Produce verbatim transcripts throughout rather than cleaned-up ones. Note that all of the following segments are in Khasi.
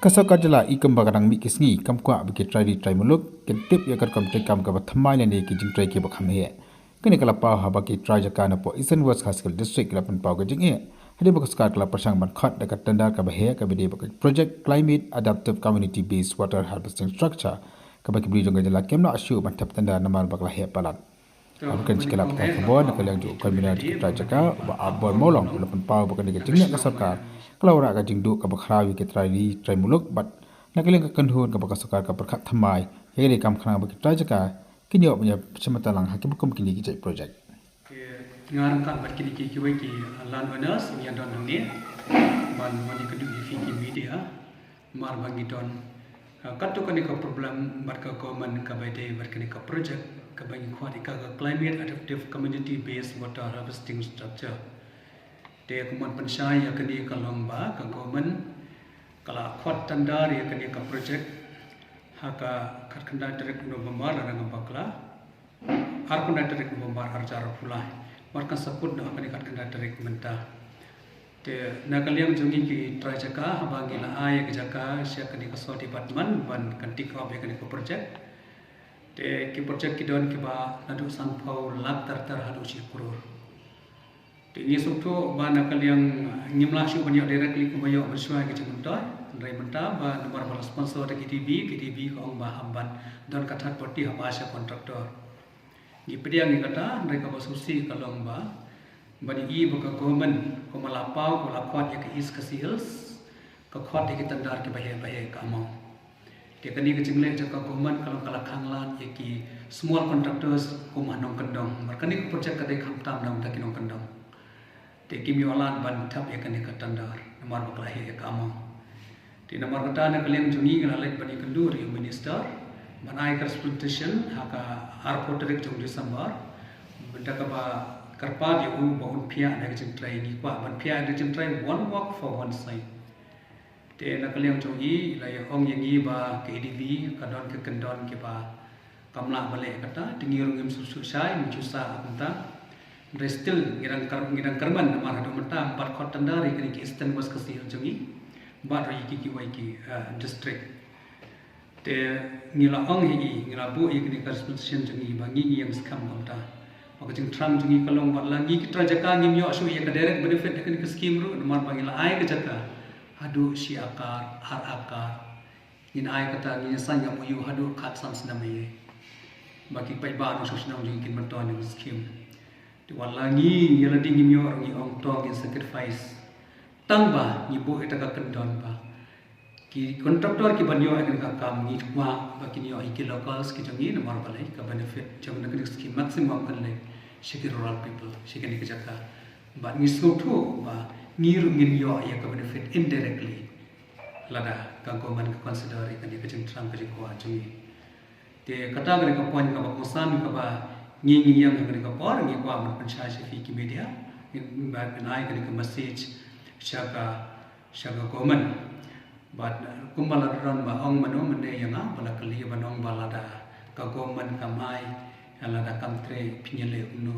Ka sorkar jylla i kumba ka dang mih ki sngi kam kwah ba ki trai ri trai muluk kin tip ïa ka rukom treikam kaba thymmai lane ki jingtrei kiba kham heh. Kane ka la paw haba ki trai jaka napoh Eastern West Khasi Hills District ki la pynpaw ka jingeh hadien ba ka sorkar ka la pyrshang ban khot da ka tender kaba heh kaba dei ba ka project Climate Adaptive Community Based Water Harvesting Structure, kaba ki briew jong ka jylla kim lah shuh ban thep tender namar ba ka la heh palat. Haba kren sha ki lad pathai khubor na ka liang jong u convener jong ki trai jaka, u Bah Akbar Mawlong, u la pynpaw ba kane ka jingleh ka sorkar ka la wanrah ka jingduh kaba khraw ïa ki trai ri trai muluk bad na ka liang ka kynhun kaba ka sorkar ka pyrkhat thymmai ïa kane ka kam khnang ba ki trai jaka kin ïoh ban ïa shim bynta lang ha kiba kum kine ki jait project. Nga ryngkat bad kine ki kiwei ki land owners ngi ïa don hangne ban wan ïakynduh ïa phi ki media. Mar ba ngi don, ah, katto katne ka problem bad ka government kaba ïadei bad kane ka project kaba ngi khot ïa ka ka Climate Adaptive Community Based Water Harvesting Structure. Te kumba pynshai ïa kane ka long ba ka government ka la khot tender ïa kane ka project ha ka khatkhyndai tarik November, lada ngam bakla, arphew khyndai tarik November arhajar arphew lai. Bad kan sa kut noh ha kane khatkhyndai tarik mynta. Te na ka liang jong ngi ki trai jaka, haba ngi la ai ka jaka sha kane ka sub department ban kan take up ïa kane ka project. Te ki project ki don kiba naduh sanphew lak tar tar haduh shi klur. Te ngi sngewthuh ba na ka liang ngim lah shuh ban ïoh directly kumba ïoh mynshuwa ki jingmyntoi. Hynrei mynta ba namar ba la sponsor da ka ADB, ka ADB ka ong ba hap ban don ka third party haba sha contractor. Ngi pdiang ïa kata, hynrei kaba sngewsih ka long ba ban ïohi ba ka government kumba la paw, kumba la khot ïa ka East Khasi Hills, ka khot ïa ki tender kiba heh ba heh ka amount. Te kane ka jingleh jong ka government ka long ka la khanglad ïa ki small contractors kum ha nongkyndong. Namar kane ka project ka dei khamtam na bynta ki nongkyndong. Te kim ïoh lad ban thep ïa kane ka tender namar ba ka la heh ïa ka amount. Te namar kata na ka liang jong ngi ngi la leit ban ïakynduh ïa u minister ban ai ka representation ha ka arphew tarik jong December. Bynta kaba kyrpad ïa u ba un phiah na ka jingtrei, ngi kwah ban phiah na ka jingtrei, one work for one site. Te na ka liang jong ngi la ïa ong ïa ngi ba ka ADB ka don ka kyndon kiba kam lah ban leh kata, te ngi ruh ngim sngewsih shai, ngim sngewsih kumta. Hynrei still ngi dang kyrmen namar haduh mynta ym pat khot tender ïa kine ki Eastern West Khasi Hills jong ngi bad ruh ïa ki kiwei ki, eh, district. Te ngi la ong hi, ngi la buh ïa kane ka resolution jong ngi ba ngi ngi ïeng skhem kumta. Ba ka jingthrang jong ngi ka long ba la ngi ki trai jaka ngim ïoh shuh ïa ka direct benefit ïa kane ka scheme ruh namar ba ngi la ai ka jaka haduh shi akar, ar akar. Ngin ai kata, ngin ïasain ka M O U haduh khatsan snem ïa. Ba ki paidbah nongshong shnong jong ngi kin myntoi ïa ka scheme. Te wat la ngi ïa lade ngim ïoh ruh ngi ong to ngin sacrifice. Tang ba ngi buh ïa ka kyndon ba ki contractor kiban ïoh ïa kane ka kam ngi kwah ba kin ïoh ïa ki locals ki jong ngi namar balei ka benefit jong kane ka scheme maximum kan leit sha ki rural people, sha kine ki jaka. Bad ngi sngewthuh ba ngi ruh ngin ïoh ïa ka benefit indirectly lada ka government ka consider ïa kane ka jingthrang ka jingkwah jong ngi. Te kata ka dei ka point kaba kongsan kaba ngi ngi ïeng ha kane ka por, ngi kwah ban pynshai sha phi ki media, ngin ba pynai kane ka message sha ka, sha ka government. Bad kumba la don ba ong mano mynne ïa nga ba la kylli ban ong ba lada ka government kam ai, lada kam trei phin ïaleh kumno.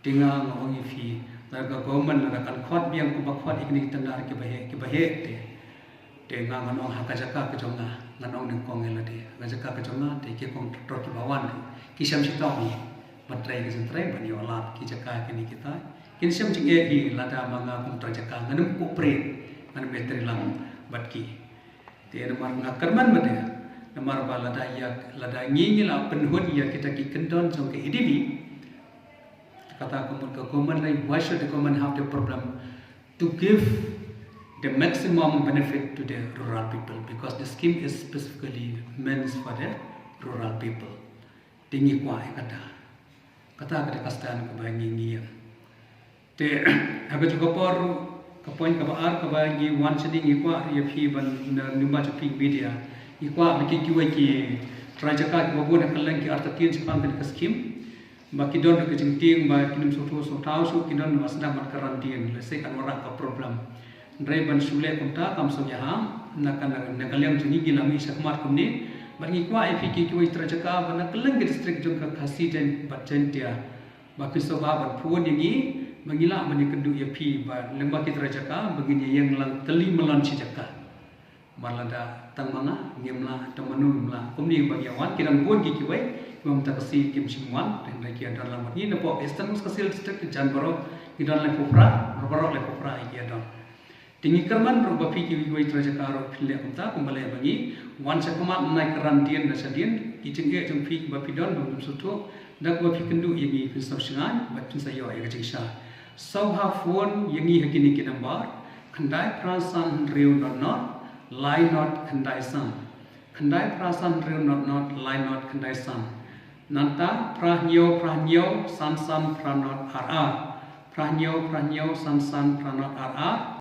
Te nga nga ong ïa phi, lada ka government lada kan khot biang kumba khot ïa kine ki tender kiba heh, kiba heh te. Te nga ngan ong ha ka jaka ka jong nga, ngan ong nyngkong ïa lade. Ha ka jaka ka jong nga te ki contractor kiba wan ruh ki shem shitom hi ban trei ka jingtrei ban ïoh lad ki jaka kine kita. Kin shem jingeh hi lada ma nga kum trai jaka ngan ym cooperate, ngan ym ïatrei lang bad ki. Te namar nga kyrmen bad ïa, namar ba lada ïa, lada ngi ngi la pynhun ïa kita ki kyndon jong ka ADB. Kata ka mut ka government lei, why should the government have the problem to give the maximum benefit to the rural people? Because the scheme is specifically meant for the rural people. Te ngi kwah ïa kata. Kata ka dei ka stand kaba ngi ngi ïeng. Te ha ka juh ka por, ka point kaba ar kaba ngi wan shane ngi kwah ïa phi ban, na lyngba jong phi media, ngi kwah ba ki kiwei ki trai jaka kiba bun ha kylleng ki artatien shaphang kane ka scheme. Ba ki don ka jingtieng ba kin ym sngewthuh sngewthaw shuh, ki don ba sdang ban kren dien, lehse kan wanrah ka problem. Hynrei ban shu leh kumta kam sngewbha, na ka, na ka liang jong ngi ngi la mih shakhmat kumne. Bad ngi kwah ïa phi ki kiwei trai jaka ba na kylleng ki district jong ka Khasi Jain bad Jaintia. Ba phi sngewbha ban phone ïa ngi, ba ngi lah ban ïakynduh ïa phi, ba lyngba ki trai jaka, ba ngin ïeng lang tylli malan shi jaka. Mar lada tang ma nga ngim lah, tang ma no ngim lah. Kumne ba ngi wan, ki don bun ki kiwei, ki bym tang ka sngi kim shym wan, te hynrei ki don lang bad ngi napoh Eastern West Khasi Hills District, jan baroh ki don laiphew phra, baroh laiphew phra ki don. Te ngi kyrmen ruh ba phi kiwei kiwei trai jaka ruh phin leh kumta, kumba leh ba ngi wan sha khmat, nai kyrdan dien na sha dien, ki jingeh jong phi ba phi don bym sngewthuh, da kaba phi kynduh ïa ngi phin sa shngaiñ bad phin sa ïoh ïa ka jingshai. Sngewbha phone ïa ngi ha kine ki number, khyndai phra san hynriew not not lai not khyndai san. Khyndai phra san hynriew not not lai not khyndai san. Nangta phra hynñiew phra hynñiew san san phra not ar ar. Phra hynñiew phra hynñiew san san phra not ar ar.